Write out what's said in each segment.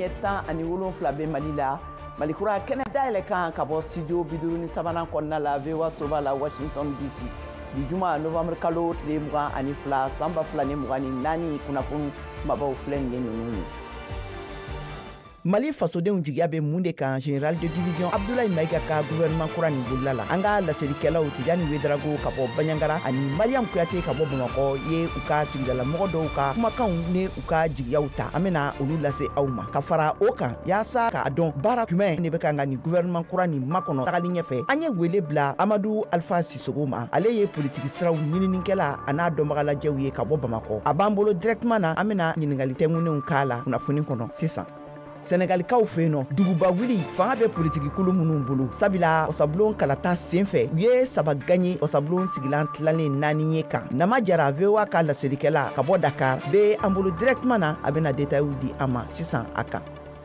Nɛgɛ ɲɛ 17 bɛ Mali la. Mali kura kɛnɛ dayɛlɛ kan ka bɔ studio 53nan kɔnɔna la, VOA soba la, Washington DC. Bi juma, novembre kalo tile 22, san 2024, kunnafoni kumabaw filɛ nin ye ninnu ye. Mali fasodenw jigiya bɛ mun de kan général de division Abdoulaye Maïga ka gouvernement kura nin bolila la? An ka laselikɛlaw Tijani Wedarago ka bɔ Baɲangara ani Mariam Kuyate ka bɔ Bamakɔ ye u ka sigidalamɔgɔ dɔw ka kumakanw ni u ka jigiyaw ta. An bena olu lase aw ma. Ka fara o kan, yaasa k'a dɔn baara jumɛn de bɛ kan ka nin gouvernement kura nin makɔnɔ tagali ɲɛfɛ, an ye wele bila Amadu Alpha Sisogo ma. Ale ye politiki siraw ɲininikɛla a n'a dɔnbagalajɛw ye ka bɔ Bamakɔ. A b'an bolo directement na. An bena ɲiningali tɛŋunenw k'a la kunnafoni kɔnɔ sisan. Sɛnɛgalikaw fɛ yen nɔ, duguba wuli fanga bɛ politiki kulu minnu bolo, sabula wasabulon kalata sen fɛ, u ye 3 gaɲe wasabulon sigilan tilalen 4 ye kan. Nama Jara, VOA ka laselikɛla ka bɔ Dakar, bɛ an bolo directement na. A bɛna détails di an ma sisan a kan.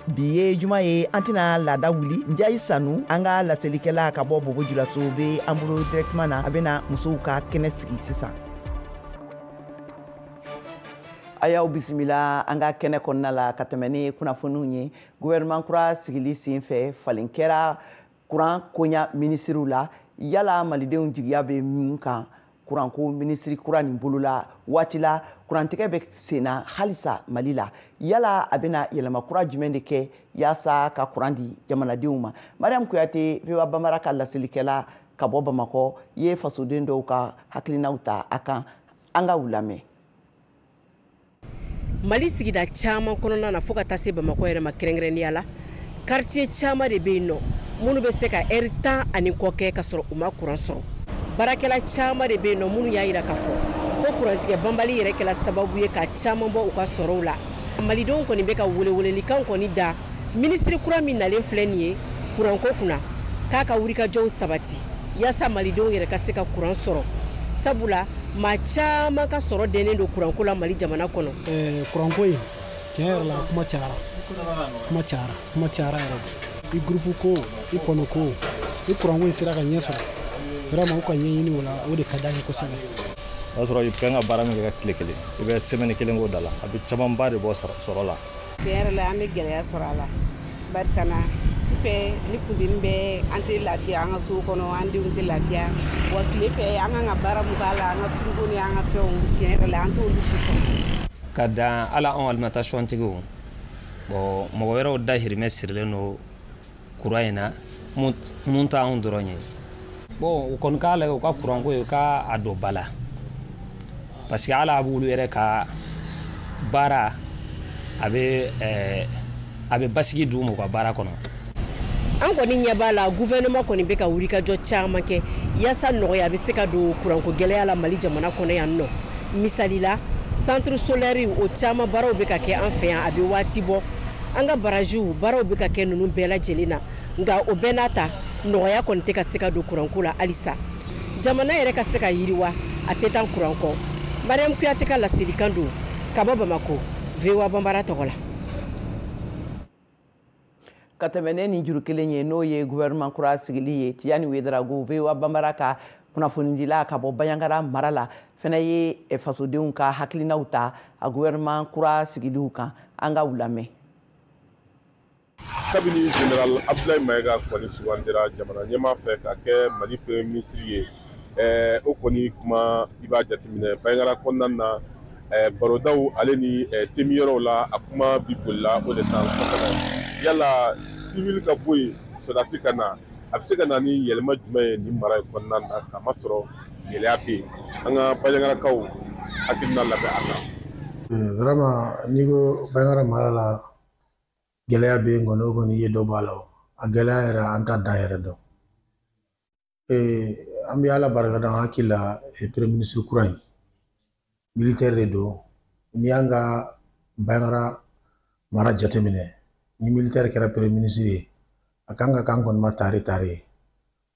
Bi ye juma ye, an tɛna laada wuli. Njayi Sanu, an ka laselikɛla ka bɔ Bobo Julaso, bɛ an bolo directement na. A bɛna musow ka kɛnɛ sigi sisan. A y'aw bisimila an ka kɛnɛ kɔnɔna la. Ka tɛmɛ ni kunnafoniw ye, gouvernement kura sigili sen fɛ, falen kɛra kuran koɲa minisiriw la. Yala malidenw jigiya bɛ mun kan kuranko minisiri kura nin bolo la, waati la kurantigɛ bɛ senna halisa Mali la? Yala a bɛna yɛlɛma kura jumɛn de kɛ yaasa ka kuran di jamanadenw ma? Mariam Kuyate, VOA Bambara ka laselikɛla ka bɔ Bamakɔ, ye fasoden dɔw ka hakilinaw ta a kan. An ka u lamɛn. Mali sigida caman kɔnɔna na, fo ka taa se Bamakɔ yɛrɛ ma kɛrɛnkɛrɛnnenya la, quartier caman de bɛ yen nɔ minnu bɛ se ka ɛri 10 ani kɔ kɛ ka sɔrɔ u ma kuran sɔrɔ. Baarakɛla caman de bɛ yen nɔ minnu y'a yira k'a fɔ ko kurantigɛ banbali yɛrɛ kɛla sababu ye ka caman bɔ u ka sɔrɔw la. Malidenw kɔni bɛ ka welewelelikan kɔni da minisiri kura min nalen filɛ nin ye kuranko kunna, k'a ka wulikajɔw sabati yaasa malidenw yɛrɛ ka se ka kuran sɔrɔ, sabula maa caman ka sɔrɔ dɛnnen don kuranko la Mali jamana kɔnɔ. Kuranko in, tiɲɛ yɛrɛ la, kuma cayara, kuma cayara, kuma cayara yɛrɛ de. I groupe ko, i kɔnɔ ko, i kuranko in sera ka ɲɛ sɔrɔ, vraiment u ka ɲɛɲini o la, o de ka d'an ye kosɛbɛ. O y'a sɔrɔ i kan ka baara min kɛ ka tile kelen, i bɛ semaine kelen k'o da la, a bɛ camanba de bɔ sɔrɔ la. Tiɲɛ yɛrɛ la, an bɛ gɛlɛya sɔrɔ a la, barisa na sufɛ ni funteni bɛ, an tɛ lafiya an ka so kɔnɔ, an denw tɛ lafiya wa. Tile fɛ, an kan ka baara mun k'a la, an ka frigo ni an ka fɛnw, tiɲɛ yɛrɛ la, an t'olu si sɔrɔ. Ka dan ala anw alimentation tigiw, bon, mɔgɔ wɛrɛw dahirimɛ sirilen don courant in na mun t'anw dɔrɔn ye. Bon, u kɔni k'a lajɛ u ka courant ko ye, u ka a don ba la, parce que ala b'olu yɛrɛ ka baara, a bɛ basigi d'u ma u ka baara kɔnɔ. An kɔni ɲɛ b'a la, gouvernement kɔni bɛ ka wulikajɔ caman kɛ yaasa nɔgɔya bɛ se ka don kuranko gɛlɛya la Mali jamana kɔnɔ yan nɔ. Misali la, centre solaire, o caman baaraw bɛ ka kɛ an fɛ yan, a bɛ waati bɔ. An ka barajiw baaraw bɛ ka kɛ ninnu bɛɛ lajɛlen na, nka o bɛɛ n'a ta, nɔgɔya kɔni tɛ ka se ka don kuranko la halisa. Jamana yɛrɛ ka se ka yiriwa, a tɛ taa kuran kɔ. Mariam Kuyate ka laselikan don ka bɔ Bamako, VOA Banbara tɔgɔ la. Ka tɛmɛ ne ni juru kelen ye, n'o ye gouvernement kura sigili ye, Tiyani Wedarago, VOA Banbara ka kunnafonidila ka bɔ Baɲangara mara la, fɛnɛ ye fasodenw ka hakilinaw ta a gouvernement kura sigiliw kan. An ka u lamɛn. Kabini général Abdoulaye Maïga kɔni sugandira jamana ɲɛmaa fɛ ka kɛ Mali premier ministre ye, o kɔni kuma, i b'a jateminɛ Banjagara kɔnɔna na, barodaw ale ni temiyɔrɔw la, a kuma bi bolila o de kan kosɛbɛ. Yala civil ka bɔ yen, sɔrɔdasi ka na, a bɛ se ka na ni yɛlɛma jumɛn ye nin mara in kɔnɔna na? K'a masɔrɔ gɛlɛya bɛ yen. An ka Banjagarakaw hakilina labɛn a kan. Vraiment, n'i ko Banjagara mara la gɛlɛya bɛ yen kɔni, o kɔni ye dɔ b'a la. O a gɛlɛya yɛrɛ, an t'a dan yɛrɛ dɔn. An bɛ Ala barika da, an hakili la premier ministre kura in militaire de don. N'i y'an ka Banjagara mara jateminɛ, ni militaire kɛra premier ministre ye, a kan ka k'an kɔni ma tare tare ye,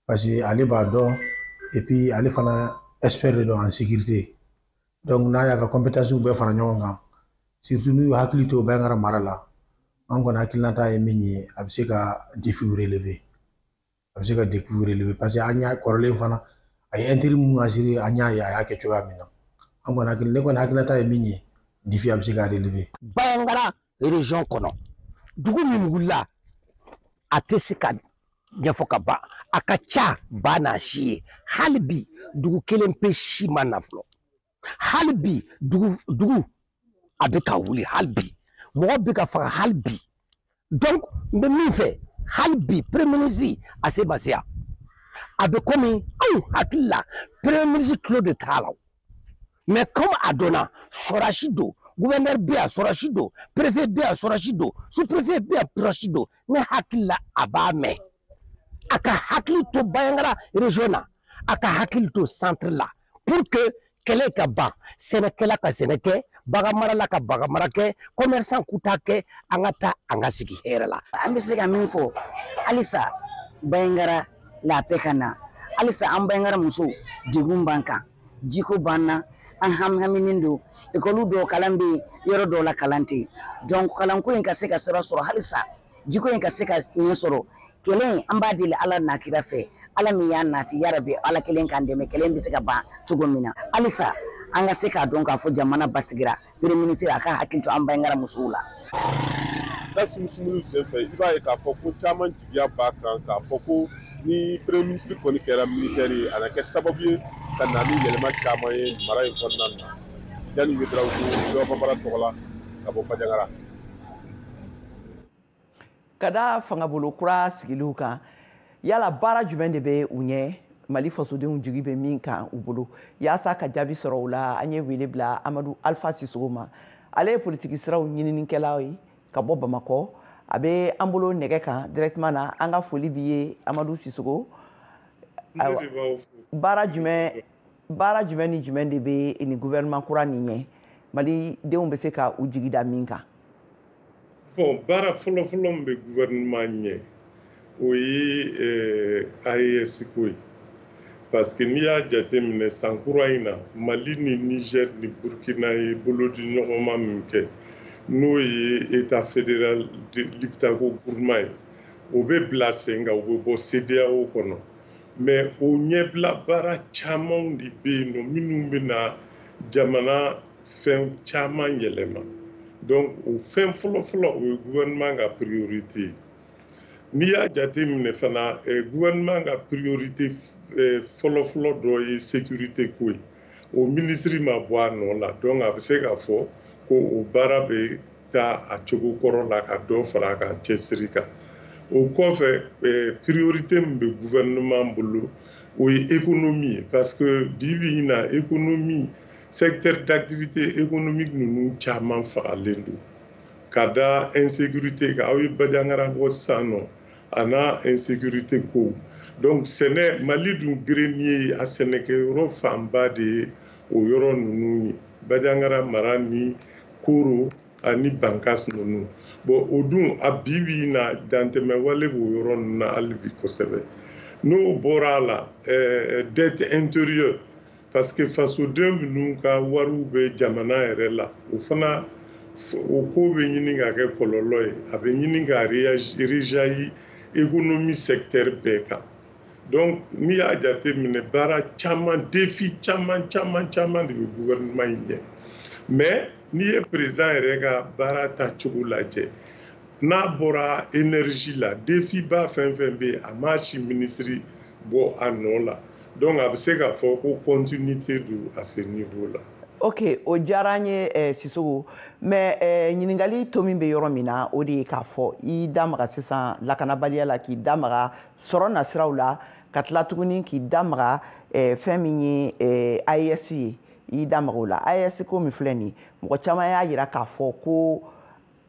parce que ale b'a dɔn, et puis ale fana expert de don en sécurité. Donc n'a y'a ka compétence bɛɛ fara ɲɔgɔn kan, surtout n'u y'u hakili to Banjagara mara la, an kɔni hakilinata ye min ye, a bɛ se ka défi relever, a bɛ se ka défi relever, parce que an y'a kɔrɔlen fana, a ye intérim mun assuré, an y'a ye a y'a kɛ cogoya min na. An kɔni hakili, ne kɔni hakilinata ye min ye, défi a bɛ se ka relever. Banjagara région kɔnɔ, Dugu min wulila a tɛ se ka ɲɛfɔ ka ban, a ka ca ba n'a si ye. Hali bi dugu kelen pe si ma na fɔlɔ. Hali bi dugu a bɛ ka wuli, hali bi mɔgɔ bɛ ka faga, hali bi. Donc n bɛ min fɛ, hali bi premier ministre a se ma se yan. A bɛ komi anw hakili la premier ministre tulo de t'a la, mais comme a dɔnna sɔrɔsi don, gouverneur bɛ yan sɔrɔsi don, préfet bɛ yan sɔrɔsi don, sous-préfet bɛ yan sɔrɔsi don, ne hakili la a b'a mɛn. A ka hakili to Bandiagara région na, a ka hakili to centre la, pour que kɛlɛ ka ban, sɛnɛkɛla ka sɛnɛ kɛ, bagan marala ka bagan mara kɛ, commerçant k'u ta kɛ, an ka taa an ka sigi hɛrɛ la. An bɛ se ka min fɔ halisa, Bandiagara la paix ka na halisa. An Bandiagara musow, degun b'an kan, jiko b'an na, an hami don. Ekɔli dɔw kalan bɛ yen, yɔrɔ dɔw la kalan tɛ yen. Donc kalanko in ka se ka sira sɔrɔ halisa, jiko in ka se ka ɲɛ sɔrɔ. Kɛlɛ in, an b'a deli Ala n'a kira fɛ, Ala min y'a nati, yarabi Ala kelen k'an dɛmɛ, kɛlɛ in bɛ se ka ban cogo min na. Halisa an ka se k'a dɔn k'a fɔ jamana basigira. Premier ministre a ka hakili to an Bandiagara musow la. Ka simisimiw senfɛ, i b'a ye k'a fɔ ko caman jigiya b'a kan k'a fɔ ko ni premier ministre kɔni kɛra militaire ye, a na kɛ sababu ye ka na ni yɛlɛma caman ye mara in kɔnɔna na. Tijani Ouédraogo, Voa Bambara tɔgɔ la, ka bɔ Bandiagara. Ka da fangabolo kura sigiliw kan, yala baara jumɛn de bɛ u ɲɛ, Mali fasodenw jigi bɛ min kan u bolo? Yaasa ka jaabi sɔrɔ o la, an ye wele bila Amadu Alpha Sisogo ma. Ale ye politiki siraw ɲininikɛla ye ka bɔ Bamakɔ. A bɛ an bolo nɛgɛ kan directement na. An ka foli b'i ye, Amadu Sisogo. Baara jumɛn ni jumɛn de bɛ nin gouvernement kura nin ɲɛ, malidenw bɛ se ka u jigi da min kan? Bon, baara fɔlɔfɔlɔ min bɛ gouvernement ɲɛ, o ye AES ko ye, parce que n'i y'a jateminɛ, san kura in na, Mali ni Niger ni Burkina ye bolodi ɲɔgɔnma min kɛ, n'o ye état fédéral de Liptako Gourma ye, o bɛ bila sen kan, u bɛ bɔ CEDEAO kɔnɔ. Mais o ɲɛbila baara camanw de bɛ yen nɔ minnu bɛ na jamana fɛn caman yɛlɛma. Donc o fɛn fɔlɔfɔlɔ, o ye gouvernement ka priorité ye. N'i y'a jateminɛ fana, gouvernement ka priorité fɔlɔfɔlɔ dɔ ye sécurité ko ye. O ministre ma bɔ a nɔ la, donc a bɛ se k'a fɔ ko o baara bɛ taa a cogo kɔrɔ la, ka dɔ fara a kan cɛsiri kan. O kɔfɛ, priorité min bɛ gouvernement bolo, o ye économie ye, parce que bi bi in na, économie, secteur d'activité économique ninnu caman fagalen don ka da insécurité kan. Aw ye Bandiagara bɔ sisan nɔ, a n'a insécurité kow. Donc sɛnɛ, Mali dun grenier ye, a sɛnɛkɛyɔrɔ fanba de ye o yɔrɔ ninnu ye, Bandiagara mara ni Koro ani Bankas ninnu. Bon, o dun, a bi bi in na, dantɛmɛ wale b'o yɔrɔ ninnu na hali bi kosɛbɛ. N'o bɔra a la, dette intérieure, parce que fasoden minnu ka wariw bɛ jamana yɛrɛ la, o fana, o ko bɛ ɲini ka kɛ kɔlɔlɔ ye, a bɛ ɲini ka réjaillir économie secteur bɛɛ kan. Donc n'i y'a jateminɛ, baara caman, défi caman caman caman de bɛ gouvernement in ɲɛ. Mais n'i ye président yɛrɛ ka baara tacogo lajɛ, n'a bɔra énergie la, défi ba fɛn fɛn bɛ yen, a m'a si ministre bɔ a nɔ la. Donc a bɛ se k'a fɔ ko continuité don à ce niveau là. Ok, o diyara an ye, Sisogo. Mais ɲininkali to min bɛ yɔrɔ min na, o de ye k'a fɔ i da maga sisan lakanabaliya la, k'i da maga sɔrɔ nasiraw la, ka tila tuguni k'i da maga fɛn min ye AES ye, i da maga o la. AES ko min filɛ nin ye, mɔgɔ caman y'a yira k'a fɔ ko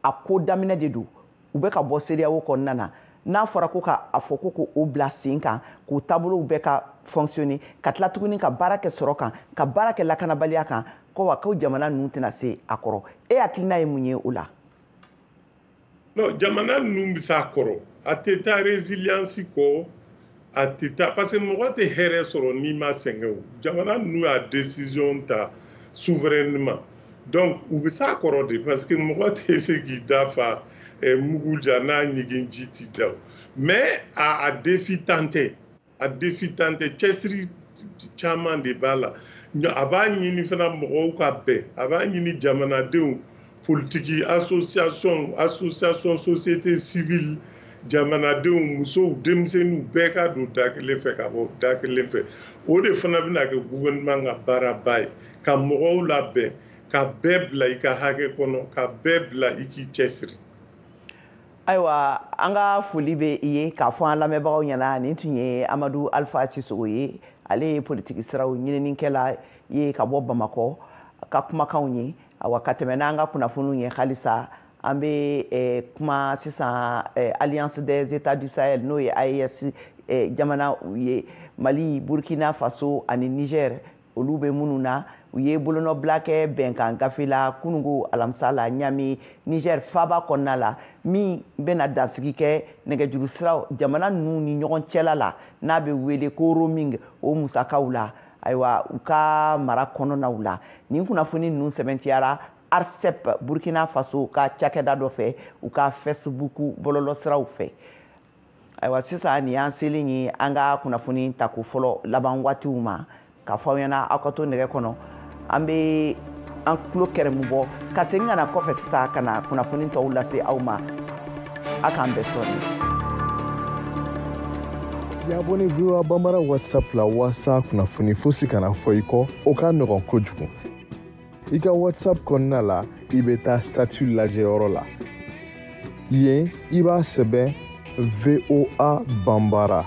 a ko daminɛ de don, u bɛ ka bɔ CEDEAO kɔnɔna na. N'a fɔra ko ka a fɔ ko k'o bila sen kan, k'o taabolow bɛɛ ka fonctionner, ka tila tuguni ka baara kɛ sɔrɔ kan, ka baara kɛ lakanabaliya kan, ko wa ko jamana ninnu tɛna se a kɔrɔ. E hakilina ye mun ye o la? Non, jamana ninnu bɛ se a kɔrɔ, a tɛ taa résilience kɔ, a tɛ taa, parce que mɔgɔ tɛ hɛrɛ sɔrɔ n'i ma sɛgɛn. O jamana ninnu y'a décision ta souverainement, donc u bɛ s'a kɔrɔ de, parce que mɔgɔ tɛ se k'i da fa mugu ja n'a ɲigin ji t'i da o. Mais a défi tan tɛ, a défi tan tɛ, cɛsiri caman de b'a la. A b'a ɲini fana mɔgɔw ka bɛn, a b'a ɲini jamanadenw, Politiki association, société civile, jamanadenw, musow, denmisɛnninw bɛɛ ka don da kelen fɛ ka bɔ da kelen fɛ. O de fana bɛna kɛ gouvernement ka baaraba ye, ka mɔgɔw labɛn, ka bɛɛ bila i ka hakɛ kɔnɔ, ka bɛɛ bila i k'i cɛsiri. Ayiwa, an ka foli bɛ i ye k'a fɔ an lamɛnbagaw ɲɛna, nin tun ye Amadu Alpha Sisoko ye. Ale ye politiki siraw ɲininikɛla ye ka bɔ Bamakɔ ka kumakanw ye. Awa, ka tɛmɛ n'an ka kunnafoniw ye halisa, an bɛ kuma sisan Alliance des États du Sahel, n'o ye AES jamana ye, Mali, Burkina Faso ani Niger, olu bɛ minnu na. U ye bolonɔbila kɛ bɛnkan gafe la kununko alamisa la Ɲami, Niger faaba kɔnɔna la, min bɛna dansigi kɛ nɛgɛjuru siraw jamana ninnu ni ɲɔgɔn cɛla la, n'a bɛ wele ko roaming, o musakaw la, ayiwa, u ka mara kɔnɔnaw la. Nin kunnafoni ninnu sɛbɛntiyara ARCEP, Burkina Faso ka cakɛda dɔ fɛ, u ka Facebook bɔlɔlɔsiraw fɛ. Ayiwa, sisan nin y'an selen ye an ka kunnafoni tako fɔlɔ laban waatiw ma. K'a fɔ aw ɲɛna, aw ka to nɛgɛ kɔnɔ, an bɛ an tulo kɛrɛmu bɔ ka segin ka na kɔfɛ sisan ka na kunnafoni tɔw lase aw ma. A k'an bɛn sɔɔni. K'i abonné VOA Bambara WhatsApp la walasa kunnafoni fosi kana fɔ i kɔ, o ka nɔgɔn kojugu. I ka WhatsApp kɔnɔna la, i bɛ taa statut lajɛyɔrɔ la. Yen, i b'a sɛbɛn VOA Bambara.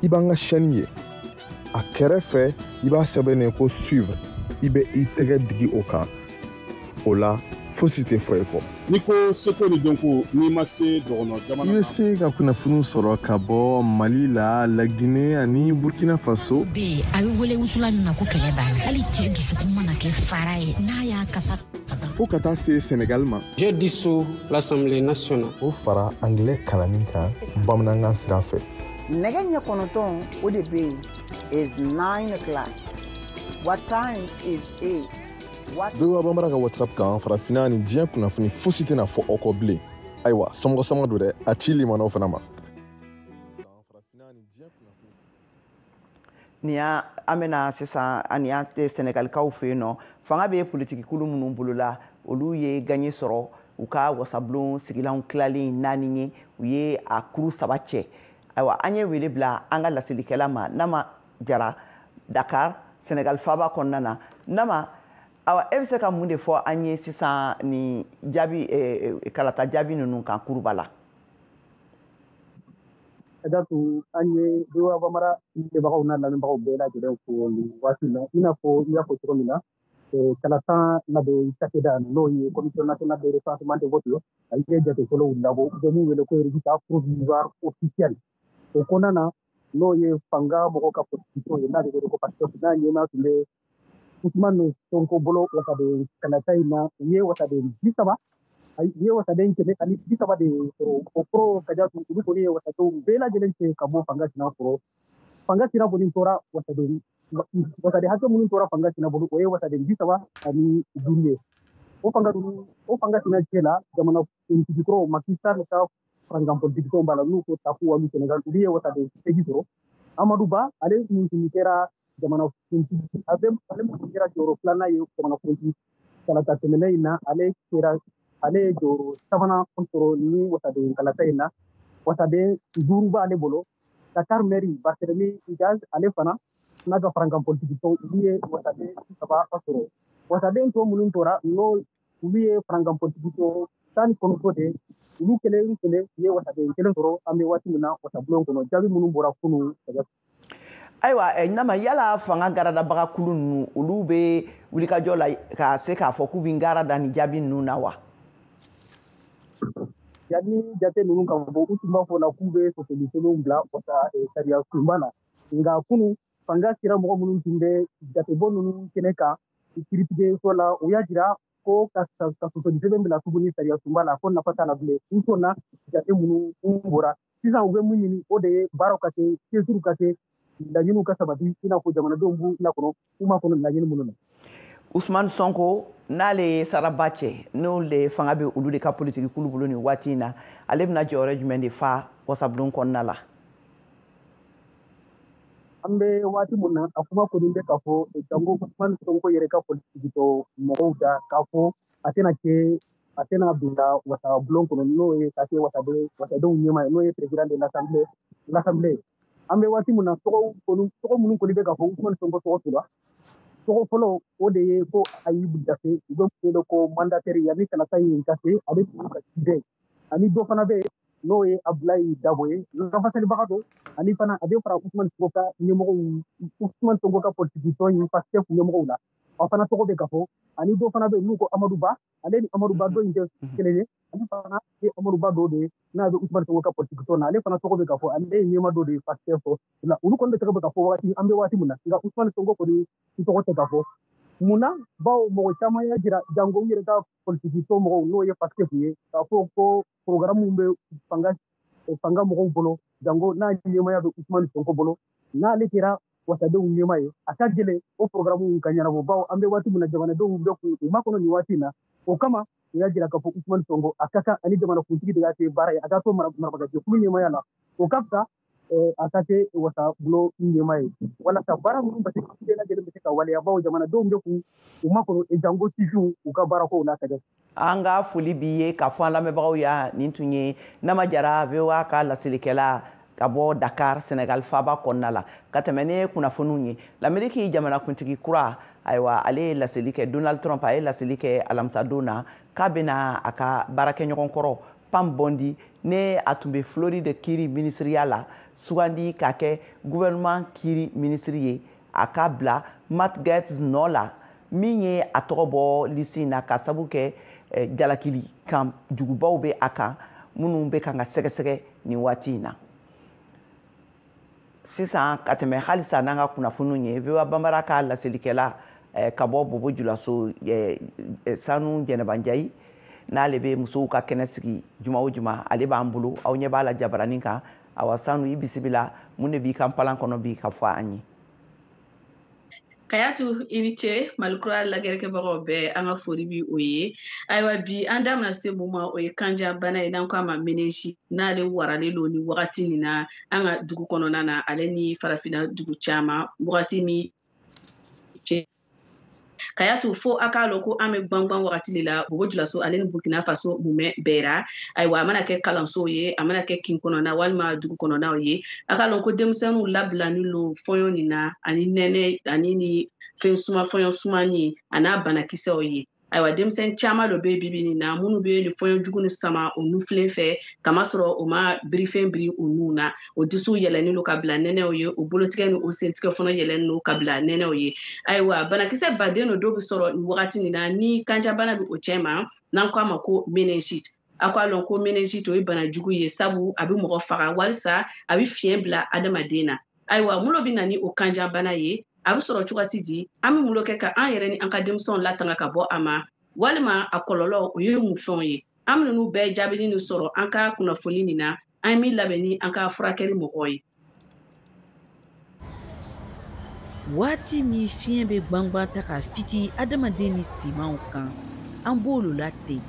I b'an ka chaîne ye. A kɛrɛfɛ, i b'a sɛbɛn ko suivre. I bɛ i tɛgɛ digi o kan. O la, fosi tɛ fɔ i kɔ. N'i ko seko ni dɔnko, n'i ma se dɔgɔnɔ jamana I bɛ se ka kunnafoniw sɔrɔ ka bɔ Mali la, Laginɛ ani Burkina Faso. Bɛ yen, a bɛ wele wusulan min ma ko kɛlɛ b'a la, hali cɛ dusukun mana kɛ fara ye n'a y'a kasa. Fo ka taa se Senegal ma. J'ai dissous l'Assemblée nationale. O fara anglais kalanni kan bamanankan sira fɛ. Nɛgɛ ɲɛ 9, o de bɛ yen, is 9 o'clock. What time is it? What VOA Bambara ka WhatsApp kan, farafinna ni diɲɛ kunnafoni fosi tɛna fɔ aw kɔ bilen. Ayiwa, somɔgɔ sama don dɛ, a ci limanaw fana ma. Nin y'a an bɛna sisan ani an tɛ Sɛnɛgalikaw fɛ yen nɔ. Fanga bɛ politiki kulu minnu bolo la, olu ye gaɲɛ sɔrɔ u ka wasabulon sigilanw tilalen naani ye, u ye a kuru saba cɛ. Ayiwa, an ye wele bila an ka laselikɛla ma, Nama Jara, Dakar, Sɛnɛgali faaba kɔnɔna na. Nama, awa, e bɛ se ka mun de fɔ an ye sisan nin jaabi, kalata jaabi ninnu kan kuruba la? Datu, an ye VOA Bambara filɛbagaw n'a lamɛnbagaw bɛɛ lajɛlen fo nin waati in na. I n'a fɔ i y'a fɔ cogo min na, kalata labɛn cakɛda, n'o ye Commission nationale de recensement de vote ye, a ye jate fɔlɔw labɔ, u bɛ min wele ko résultat provisoire officiel. O kɔnɔna na, n'o ye fanga mɔgɔw ka politique ye, n'a bɛ wele ko Pastef, n'a ɲɛmaa tun bɛ Ousmane Sonko bolo wasaden kalata in na, u ye wasaden 30, u ye wasaden 130 de sɔrɔ. O kɔrɔ, Kajatu, olu kɔni ye wasadenw bɛɛ lajɛlen cɛ ka bɔ fanga sina kɔrɔ. Fanga sira kɔni tora, wasaden hakɛ minnu tora fanga sina bolo, o ye wasaden 35 ye. O fanga ninnu, o fanga sina cɛ la, jamana kuntigi kɔrɔ Macky Sall ka farankan politiki tɔn b'a la, n'u ko Takku Wallu Sénégal, olu ye wasaden 8 sɔrɔ. Amadou Ba, ale min tun kɛra jamana kuntigi, ale min tun kɛra jɔyɔrɔ filanan ye jamana kuntigi kalata tɛmɛnen in na, ale kɛra, ale ye jɔyɔrɔ sabanan sɔrɔ ni wasaden kalata in na, wasaden 5 b'ale bolo. Dakar maire Barthélémy Dias, ale fana n'a ka farankan politiki tɔn, olu ye wasaden 3 sɔrɔ. Wasaden tɔ minnu tora, n'o olu ye farankan politiki tɔn 19 de, olu kelen kelen ye wasaden kelen sɔrɔ. An bɛ waati min na, wasabulon kɔnɔ, jaabi minnu bɔra kunun. Ayiwa, Nama, yala fanga garadabaga kulu ninnu, olu bɛ wulikajɔ la ka se k'a fɔ k'u bɛ gara da nin jaabi ninnu na wa? Yanni jate ninnu ka bɔ, u tun b'a fɔ la k'u bɛ sɔsɔli sɛbɛnw bila wasa sariya sunba la. Nka kunun, fanga sira mɔgɔ minnu tun bɛ jatebɔ ninnu kɛnɛ kan kiiritigɛso la, u y'a jira ko ka sɔsɔli sɛbɛn bila tuguni sariya sunba la, ko nafa t'a la bilen. U sɔnna jate minnu bɔra sisan, u bɛ mun ɲini, o de ye baaraw ka kɛ, cɛsiriw ka kɛ, laɲiniw ka sabati, i n'a fɔ jamanadenw b'u la kɔnɔ, u ma kɔnɔ laɲini minnu na. Usumani Sonko, n'ale ye saraba cɛ, n'o le fanga bɛ olu de ka politiki kulu bolo nin waati in na, ale bɛna jɔyɔrɔ jumɛn de fa wasabulon kɔnɔna la? An bɛ waati mun na, a kuma kɔni bɛ k'a fɔ jango Usumani Sonko yɛrɛ ka politiki tɔ mɔgɔw da k'a fɔ A tɛna kɛ, a tɛna bila wasabulon kɔnɔ, n'o ye ka kɛ wasadenw ɲɛmaa ye, n'o ye président de l'assemblée ye. An bɛ waati min na, tɔgɔ minnu kɔni bɛ ka fɔ, Usumani Sonko tɔgɔ tora. Tɔgɔ fɔlɔ, o de ye ko Ayibu Dafe, u bɛ wele ko mandataire, yanni kalata in ka se, ale tun ka ciden. Ani dɔ fana bɛ yen, n'o ye Abulayi Dabo ye, lafasalibaga don, ani fana a bɛ fara Usumani Sonko ka ɲɛmɔgɔw, Usumani Sonko ka politiki tɔn in Pastef ɲɛmɔgɔw la, o fana tɔgɔ bɛ ka fɔ. Ani dɔ fana bɛ yen n'u ko Amadu Ba, ale ni Amadu Ba dɔ in tɛ kelen ye, ale fana ye Amadu Ba dɔ de ye n'a bɛ Usumani Sonko ka politiki tɔn na, ale fana tɔgɔ bɛ ka fɔ, ale ye ɲɛmaa dɔ de ye Pastef la. Olu kɔni de tɔgɔ bɛ ka fɔ waati an bɛ waati min na, nka Usumani Sonko kɔni tɔgɔ tɛ ka fɔ. Mun na? Bawo mɔgɔ caman y'a jira, jango u yɛrɛ ka politiki tɔn mɔgɔw, n'o ye Pastef ye, k'a fɔ ko programme bɛ fanga mɔgɔw bolo, jango n'a ɲɛmaaya bɛ Usumani Sonko bolo, n'ale kɛra wasadenw ɲɛmaa ye, a ka gɛlɛn o programme ka ɲɛnabɔ, bawo an bɛ waati min na, jamanadenw bɛ k'u makɔnɔ nin waati in na. O kama u y'a jira k'a fɔ Usumani Sonko a ka kan ani jamanakuntigi de ka kɛ baara ye, a ka to marabagajɛkulu ɲɛmaaya la, o ka fisa a ka kɛ wasabulon ɲɛmaa ye, walasa baara minnu bɛ se bɛɛ lajɛlen bɛ se ka waleya, bawo jamanadenw bɛ k'u makɔnɔ, jango sifinw u ka baarakow la ka kɛ. An ka foli b'i ye k'a fɔ an lamɛnbagaw ya, nin tun ye Nama Jara, VOA ka laselikɛla ka bɔ Dakar, Senegal faaba kɔnɔna la. Ka tɛmɛ ni kunnafoniw ye, Lameriki jamanakuntigi kura, ayiwa, ale ye laseli kɛ, Donald Trump, a ye laseli kɛ alamisadon na k'a bɛna a ka baarakɛɲɔgɔn kɔrɔ Pam Bondi, ne a tun bɛ Floride kiiri minisiriya la, sugandi k'a kɛ gouvernement kiiri minisiri ye, a ka bila Matt Gaetz nɔ la, min ye a tɔgɔ bɔ lisi in na ka sabu kɛ jalakili kan jugubaw bɛ a kan minnu bɛ kan ka sɛgɛsɛgɛ nin waati in na. Sisan ka tɛmɛ halisa n'an ka kunnafoniw ye, VOA Bambara ka laselikɛla ka bɔ Bobo Julaso, Sanu Jɛnɛbanjayi, n'ale bɛ musow ka kɛnɛ sigi juma o juma, ale b'an bolo, aw ɲɛ b'a la jabaranin kan. Awa Sanu, i bisimila, mun de b'i ka npalan kɔnɔ bi ka fɔ an ye? Kayatu, i ni ce. Malikura lagɛrɛkɛbagaw bɛɛ, an ka foli bi o ye. Ayiwa, bi an da bɛna se mun ma, o ye kanja bana ye, n'an ko a ma méningite, n'ale waralen don ni wagati nin na an ka dugu kɔnɔna na, ale ni farafinna dugu caman wagati min cɛ. Kayatu, fo a k'a lɔn ko an bɛ gbangban wagati de la Bobo Julaso ale ni Burkina Faso mumɛ bɛɛra. Ayiwa, a mana kɛ kalansow ye, a mana kɛ kin kɔnɔna walima dugu kɔnɔnaw ye, a k'a lɔn ko denmisɛnninw labilani lo fɔɲɔ nin na, ani nɛnɛ, ani ni fɛn suma, fɔɲɔ sumani a n'a banakisɛw ye. Ayiwa, denmisɛn caman dɔ bɛ bibi nin na minnu bɛ nin fɔɲɔ jugu ni sama o nufilen fɛ, kamasɔrɔ o ma birifɛn biri u nun na, o disiw yɛlɛnnen don ka bila nɛnɛw ye, o bolotigɛ ni o sentigɛ fana yɛlɛnnen don ka bila nɛnɛw ye. Ayiwa, banakisɛ baden dɔ dɔw bɛ sɔrɔ nin wagati nin na ni kanjabana bɛ o cɛ ma, n'an ko a ma ko méningite. A k'a lɔn ko méningite o ye bana jugu ye, sabu a bɛ mɔgɔ faga walisa a bɛ fiɲɛ bila adamaden na. Ayiwa, mun bɛ na ni o kanjabana ye? A bɛ sɔrɔ cogoya di? An bɛ mun kɛ ka an yɛrɛ ni an ka denmisɛnw latanga ka bɔ a ma, walima a kɔlɔlɔ o ye mun fɛnw ye? An bɛ ninnu bɛɛ jaabili nin sɔrɔ an ka kunnafoni nin na, an ye min labɛn ni an ka furakɛli mɔgɔw ye. Waati min fiɲɛ bɛ gbangban ta ka fiti adamaden ni simanw kan, an b'olu la ten.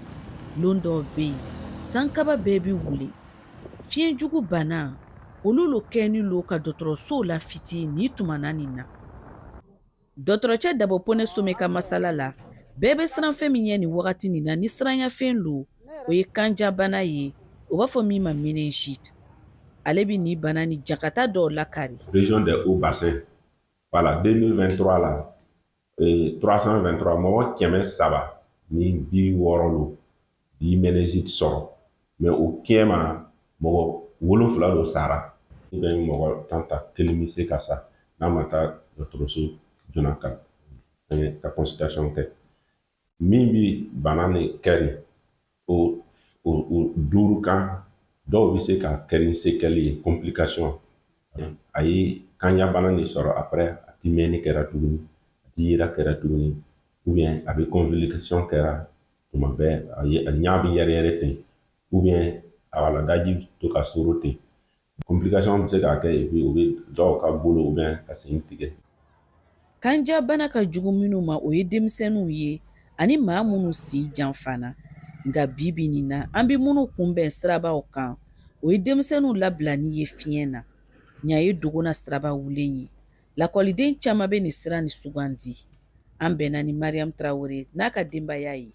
Lon dɔw bɛ yen, sankaba bɛɛ bɛ wuli, fiɲɛ jugu bana olu lo kɛni lo ka dɔgɔtɔrɔsow la fiti ni tumana nin na. Dɔgɔtɔrɔcɛ Dabo Pɔnɛ Some ka masala la, bɛɛ bɛ siran fɛn min ɲɛ nin wagati nin na ni siranyafɛn lo, o ye kanjabana ye, o b'a fɔ min ma méningite. Ale bɛ nin bana ni jakata dɔw lakari. Région des Hauts-Bassins, voilà, 2023 la, 323 mɔgɔ 360 lo bi méningite sɔrɔ, mais o kɛma mɔgɔ 7 lo sara. I bɛ mɔgɔ 10 ta, kelen bɛ se ka sa n'a ma taa dɔgɔtɔrɔso joona ka consultation kɛ. Min bi bana nin kɛ nin, o 5 kan, dɔw bɛ se ka kɛ ni séquelle ye, complication. A ye kanjabana nin sɔrɔ, après a ti mɛnni kɛra tuguni, a ti yera kɛra tuguni, ou bien a bɛ convulsion kɛra tuma bɛɛ, a ɲa bɛ yɛrɛ yɛrɛ ten, ou bien a wala daji to ka soro ten. Complication bɛ se ka kɛ, et puis o bɛ dɔw ka bolo ou bien ka sen tigɛ. Kanjabana ka jugu minnu ma, o ye denmisɛnninw ye ani maa minnu si janfana. Nka bi bi nin na, an bɛ minnu kunbɛn sirabaw kan, o ye denmisɛnninw labilani ye fiɲɛ na. Ɲa ye dogona siraba wulen ye. Lakɔliden caman bɛ nin sira nin sugandi. An bɛnna ni Mariam Tarawele n'a ka denbaya ye.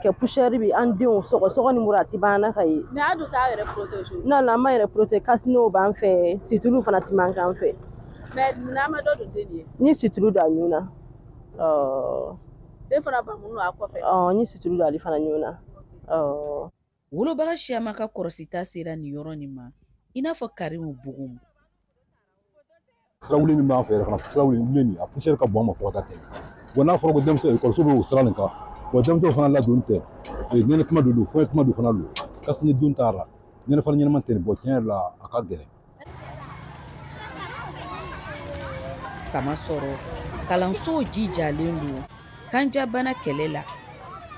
Kɛ poussière bi an denw sɔgɔsɔgɔ ni mura a ti ban na ka ye. Mais a dun t'a yɛrɛ protéger. Non non, an b'an yɛrɛ protéger, cache-nez b'an fɛ, situlu fana ti man k'an fɛ. Mais munna an ma dɔ don den ye? Ni situlu don a ɲun na. Den fana ba mun don a kɔfɛ? Ni situlu don ale fana ɲun na. Wolobaga siyama ka kɔrɔsita sera nin yɔrɔ nin ma, i n'a fɔ Karimu Bugumu. Sirawuli min b'an fɛ yɛrɛ fana, sirawuli nin a poussière ka bon an ma fo ka taa tɛmɛ. Bon, n'a fɔra ko denmisɛn ekɔliso bɛ o sira nin kan, bon, denmisɛnw fana ladonni tɛ, ɲɛnɛ kuma de don, fɛn kuma de fana don, kasini dun t'a la, ɲɛnɛ fana ɲɛnama tɛ nin bɔ, tiɲɛ yɛrɛ la a ka gɛlɛn. Kamasɔrɔ kalansow jijalen don kanjabana kɛlɛ la,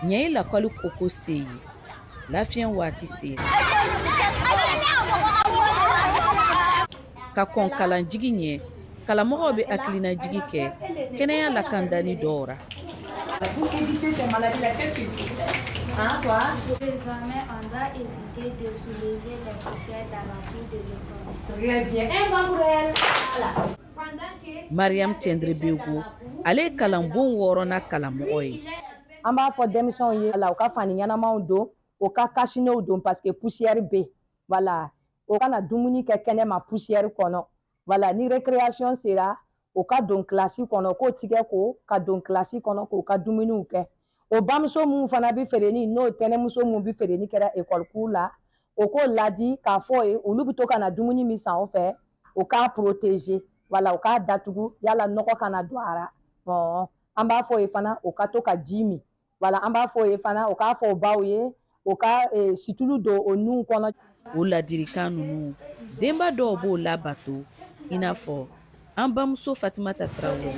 ɲɛ ye lakɔli koko se ye, lafiɲɛ waati sera. Ka kɔn kalanjigi ɲɛ, kalamɔgɔw bɛ hakilinajigi kɛ kɛnɛya lakandani dɔw ra. Pour éviter ces maladies-là, qu'est-ce qu'il faut faire? Hein, toi? Désormais, on doit éviter de soulever les poussières dans la cour de l'école. Très bien. Un bon pour elle. Voilà. Mariam Tendrebego, ale ye kalanbon wɔɔrɔnan kalamɔgɔ ye. An b'a fɔ denmisɛnw ye la, u ka fani ɲɛnamaw don, u ka cache-nez don parce que poussière bɛ yen. Voilà. U kana dumuni kɛ kɛnɛma poussière kɔnɔ. Voilà, ni récréation sera, u ka don kilasi kɔnɔ, k'o tigɛ ko ka don kilasi kɔnɔ k'u ka dumuniw kɛ. O bamuso mun fana bɛ feereni, n'o tɛnɛmuso mun bɛ feereni kɛra ekɔli kuru la, o k'o ladi k'a fɔ ye, olu bɛ to ka na dumuni min san o fɛ, o k'a protéger. Voilà, o k'a datugu yala nɔgɔ kana don a la. Bon, an b'a fɔ ye fana o ka to ka ji min. Voilà, an b'a fɔ ye fana o k'a fɔ o baw ye o ka situlu don o nun kɔnɔ. O ladilikan ninnu, denba dɔw b'o labato, i n'a fɔ an bamuso Fatimata Tarawele.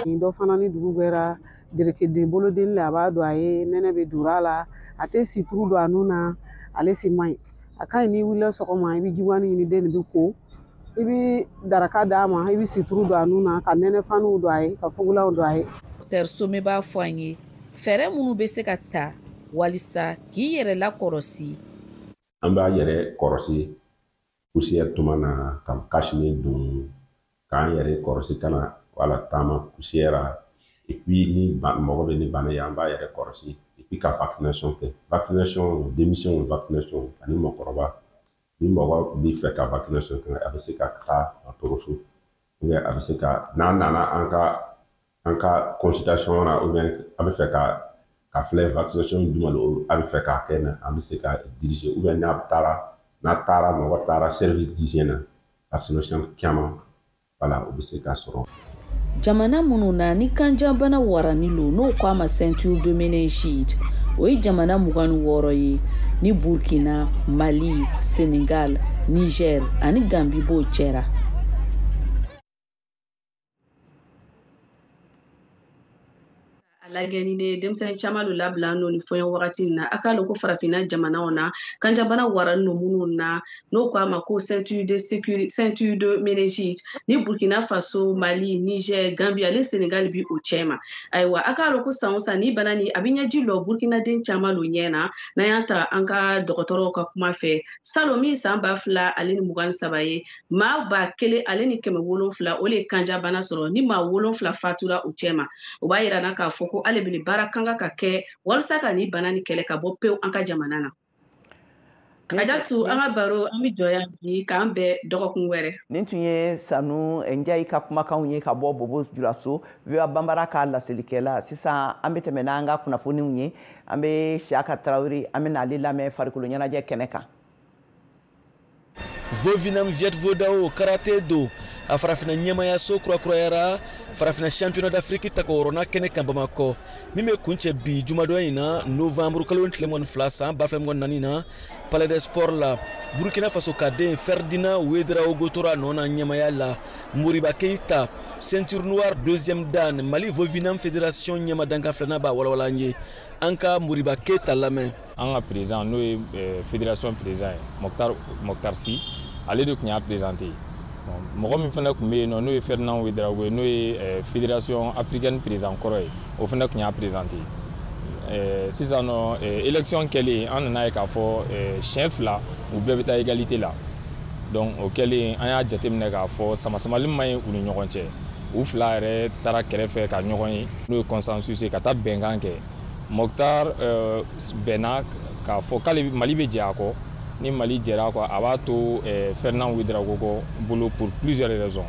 Nin dɔ fana ni dugu gbɛra, dereke boloden la a b'a don a ye, nɛnɛ bɛ don a la, a tɛ situru don a nun na, ale si man ɲi. A ka ɲi n'i wulila sɔgɔma, i bɛ jiwani ɲini den nin bɛ ko, i bɛ daraka d'a ma, i bɛ situru don a nun na, ka nɛnɛfaniw don a ye, ka fugulanw don a ye. Docteur Some b'a fɔ an ye fɛɛrɛ minnu bɛ se ka ta walisa k'i yɛrɛ lakɔlɔsi. An b'a yɛrɛ kɔrɔsi poussière tuma na, ka cache-nez don, k'an yɛrɛ kɔrɔsi kana wala taama poussière la. Et puis ni mɔgɔ bɛ ni bana ye, an b'a yɛrɛ kɔrɔsi, et puis ka vaccination kɛ. Vaccination, denmisɛnw vaccination ani mɔgɔkɔrɔba. Ni mɔgɔ bɛ fɛ ka vaccination kɛ, a bɛ se ka taa dɔgɔtɔrɔso, ou bien a bɛ se ka n'a nana an ka consultation na, ou bien a bɛ fɛ ka filɛ vaccination jumɛn don a bɛ fɛ k'a kɛ na, an bɛ se ka diriger, ou bien n'a taara mɔgɔ taara service d'hygiène na, vaccination caman, voilà, o bɛ se ka sɔrɔ. Jamana minnu na ni kanjabana warani lo, n'o ko a ma ceinture de méningite, o ye jamana 26 ye, ni Burkina, Mali, Senegal, Niger ani Gambi b'o cɛra. Lagɛni de denmisɛnnin caman lo labila n'o ni fɔɲɔ wagati in na. A k'a lɔn ko farafinna jamanaw na kanjabana warani no minnu na, n'o ko a ma ko ceinture de sécurité, ceinture de méningite, ni Burkina Faso, Mali, Niger, Gambie ale Senegal bi o cɛma. Ayiwa, a k'a lɔn ko san o san ni bana ni a bɛ ɲɛji lɔ Burkina den caman lo ɲɛ na. N'an y'an ta an ka dɔgɔtɔrɔw ka kuma fɛ, salon min san 2023 ye, maa 1700 o le ye kanjabana sɔrɔ, ni maa 7 fatura o cɛma. O b'a yira na k'a fɔ ko ale bɛ baara kan ka kɛ walasa ka ni bana ni kɛlɛ ka bɔ pewu an ka jamana na. Kajatu, an ka baro an bɛ jɔ yan bi, k'an bɛn dɔgɔkun wɛrɛ. Nin tun ye Sanu Njayi ka kumakanw ye ka bɔ Bobo Julaso, VOA Banbara ka laselikɛla. Sisan an bɛ tɛmɛ n'an ka kunnafoniw ye. An bɛ Siyaka Tarawele, an bɛ n'ale lamɛn farikolo ɲɛnajɛ kɛnɛ kan. Vovinam Viet Vodao Karate do a farafina ɲɛmayaso kurakurayara farafina championnat d'Afrique tako wɔɔrɔnan kɛnɛ kan Bamakɔ, min bɛ kuncɛ bi jumadon in na novembre kalo 22 san 2024 na Palais des Sports la. Burkina Faso ka den Ferdinand Ouedraogo tora nɔ na ɲɛmaya la. Moriba Keita, ceinture noire deuxième dan, Mali Vovinam Fédération ɲɛma danka filanan b'a walawala an ye. An ka Moriba Keita lamɛn. An ka président, n'o ye fédération président ye, Mokhtar Sy, ale de tun y'a présenté. Mɔgɔ min fana tun bɛ yen nɔ, n'o ye Ferdinand Ouedraogo ye, n'o ye fédération africaine président kɔrɔ ye, o fana tun y'a présenté. Sisan nɔ, élection kɛlen, an nana ye k'a fɔ siɲɛ 2 u bɛɛ bɛ taa égalité la. Donc o kɛlen, an y'a jateminɛ k'a fɔ samasamali man ɲi u ni ɲɔgɔn cɛ. U fila yɛrɛ taara kɛrɛfɛ ka ɲɔgɔn ye, n'o ye consensus ye, ka taa bɛnkan kɛ. Mokhtar bɛnna k'a fɔ k'ale Mali bɛ jɛ a kɔ. Ni Mali jɛra a kɔ, a b'a to Fernand Ouedraogo kɔ bolo pour plusieurs raisons.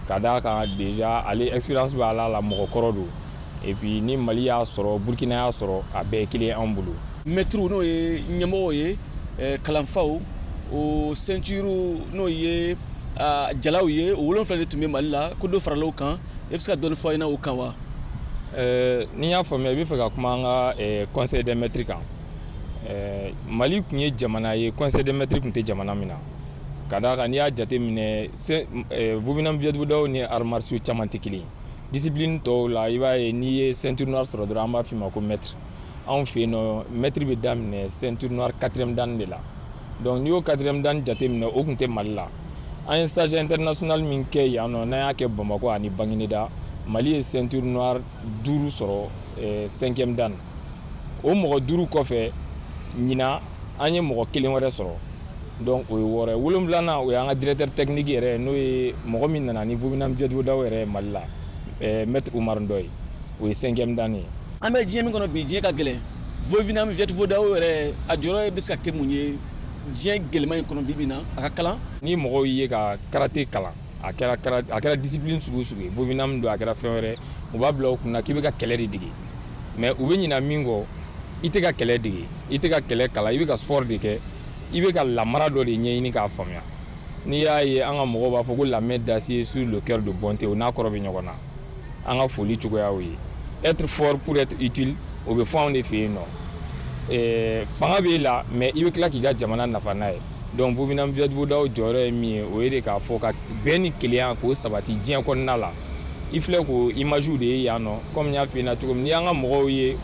Ka d'a kan déjà ale expérience b'a la, mɔgɔ kɔrɔ don. Et puis ni Mali y'a sɔrɔ, Burkina y'a sɔrɔ, a bɛɛ ye kelen anw bolo. Maître n'o ye ɲɛmɔgɔw ye, kalanfaw, o ceinture n'o ye jalaw ye, o 7 de tun bɛ Mali la, ko dɔ farala o kan. E bɛ se ka dɔɔni fɔ an ɲɛna o kan wa? Ni n y'a faamuya, i bɛ fɛ ka kuma an ka conseil des maîtres kan. Mali tun ye jamana ye, conseil des maîtres tun tɛ jamana min na. Ka d'a kan n'i y'a jateminɛ, Vovinam Viet Vo Dao ni arts martiaux caman tɛ kelen ye. Discipline tɔw la, i b'a ye n'i ye ceinture noire sɔrɔ dɔrɔn, an b'a f'i ma ko maître. Anw fɛ yen nɔ, maître bɛ daminɛ ceinture noire quatrième dan de la. Donc n'i y'o quatrième dan jateminɛ, o tun tɛ Mali la. An ye stage international min kɛ yan nɔ, n'an y'a kɛ Bamakɔ ani Bangineda, Mali ye ceinture noire 5 sɔrɔ cinquième dan. O mɔgɔ 5 kɔfɛ, ɲinan an ye mɔgɔ kelen wɛrɛ sɔrɔ. Donc o ye 6 ye. 7nan, o y'an ka directeur technique yɛrɛ, n'o ye mɔgɔ min nana ni Vovinam Viet Vo Dao yɛrɛ ye Mali la, maître Oumar Ndoye, o ye cinquième dan ye. An bɛ diɲɛ min kɔnɔ bi, diɲɛ ka gɛlɛn. Vovinam Viet Vo Dao yɛrɛ, a jɔyɔrɔ bɛ se ka kɛ mun ye diɲɛ gɛlɛman in kɔnɔ bi bi in na, a ka kalan? Ni mɔgɔw ye ka karaté kalan, a kɛra discipline sugu o sugu ye, Vovinam don, a kɛra fɛn wɛrɛ, u b'a bila u kunna k'i bɛ ka kɛlɛ de dege. Mais u bɛ ɲina min kɔ, i tɛ ka kɛlɛ dege, i tɛ ka kɛlɛ kalan, i bɛ ka sport de kɛ, i bɛ ka lamara dɔ de ɲɛɲini k'a faamuya. N'i y'a ye an ka mɔgɔw b'a fɔ ko la main d'acier sur le cœur de bonté, o n'a kɔrɔ bɛ ɲɔgɔn na. An ka foli cogoya y'o ye. Être fort pour être utile, o bɛ fɔ anw de fɛ yen nɔ. Fanga b'e la, mais i bɛ tila k'i ka jamana nafa n'a ye. Donc Vovinam Viet Vo Dao jɔyɔrɔ ye min ye, o ye de k'a fɔ ka bɛn ni kelenya k'o sabati diɲɛ kɔnɔna la. I filɛ k'o image de ye yan nɔ, komi n y'a f'i ɲɛna cogo min, n'i y'an ka mɔgɔw ye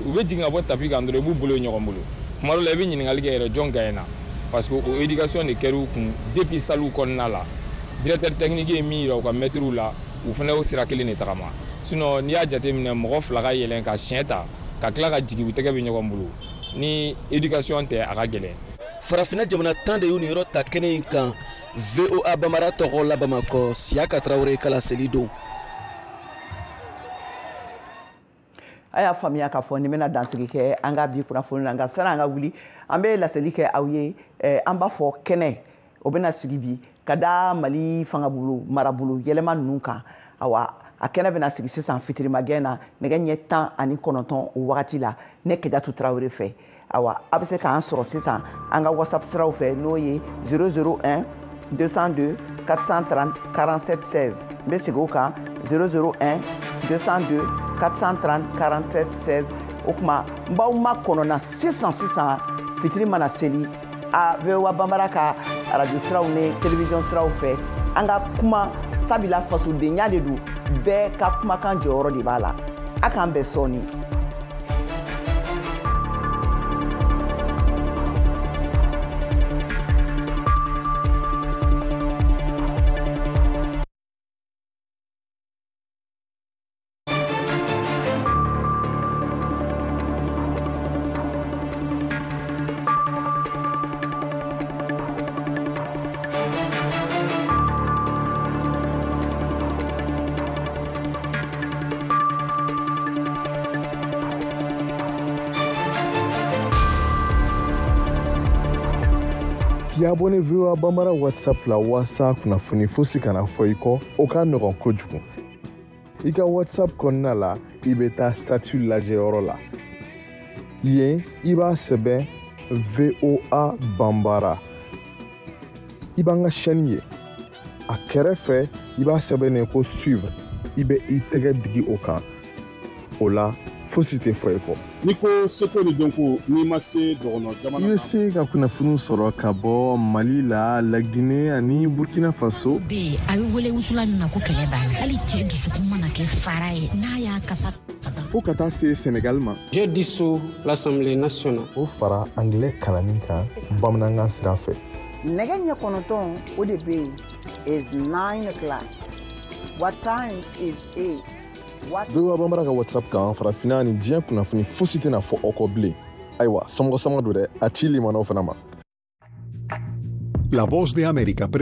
u bɛ jigin ka bɔ tapis kan dɔrɔn, i b'u bolo ye ɲɔgɔn bolo. Tuma dɔw la i bɛ ɲininkali kɛ yɛrɛ, jɔn gagnera? Parce que o éducation de kɛr'u kun depuis salle kɔnɔna la. Directeur technique ye min yira u ka maître la, u fana y'o sira kelen de tagama. Sinon n'i y'a jateminɛ, mɔgɔ 2 ka yɛlɛn ka siɲɛ ta, ka tila ka jigin, u tɛgɛ bɛ ɲɔgɔn bolo. Ni éducation tɛ, a ka gɛlɛn. Farafinna jamana 10 de y'u niyɔrɔ ta kɛnɛ in kan. VOA Bambara tɔgɔ la Bamakɔ, Siyaka Tarawele ka laseli don. A y'a faamuya k'a fɔ nin bɛna dansigi kɛ an ka bi kunnafoni na, nka sani an ka wuli, an bɛ laseli kɛ aw ye. An b'a fɔ kɛnɛ o bɛna sigi bi ka da Mali fangabolo marabolo yɛlɛma ninnu kan. Awa, a kɛnɛ bɛna sigi sisan fitirimagɛn na nɛgɛ ɲɛ 19 o wagati la, ne Kajatu Tarawele fɛ. Awa, a bɛ se k'an sɔrɔ sisan an ka WhatsApp siraw fɛ, n'o ye 001 202 430 47 16. N bɛ segin o kan, 001 202 430 47 16. O tuma n b'aw makɔnɔ sisan sisan, fitiri mana seli, a VOA Bambara ka radio siraw ni télévision siraw fɛ, an ka kuma sabila fasodenya de don, bɛɛ ka kumakan jɔyɔrɔ de b'a la. A k'an bɛn sɔɔni. K'i abonné VOA Bambara WhatsApp la walasa kunnafoni fosi kana fɔ i kɔ, o ka nɔgɔn kojugu. I ka WhatsApp kɔnɔna la, i bɛ taa statut lajɛyɔrɔ la. Yen, i b'a sɛbɛn VOA Bambara. I b'an ka chaîne ye. A kɛrɛfɛ, i b'a sɛbɛn ko suivre. I bɛ i tɛgɛ digi o kan. O la, fosi tɛ fɔ i kɔ. N'i ko seko ni dɔnko, n'i ma se dɔgɔnɔ jamana, i bɛ se ka kunnafoniw sɔrɔ ka bɔ Mali la, Laginɛ ani Burkina Faso. Bɛ yen, a bɛ wele wusula min ma ko kɛlɛ b'a la. Hali cɛ dusukun mana kɛ fara ye, n'a y'a kasa fo ka taa se Senegal ma. J'ai dissous l'Assemblée nationale. O fara anglais kalanni kan bamanankan sira fɛ. Nɛgɛ ɲɛ 9, o de bɛ yen, is 9 o'clock. What time is it? VOA Bambara ka WhatsApp kan, farafinna ni diɲɛ kunnafoni fosi tɛna fɔ aw kɔ bilen. Ayiwa, somɔgɔ sama don dɛ, a ci limanaw fana ma. La Voz de América.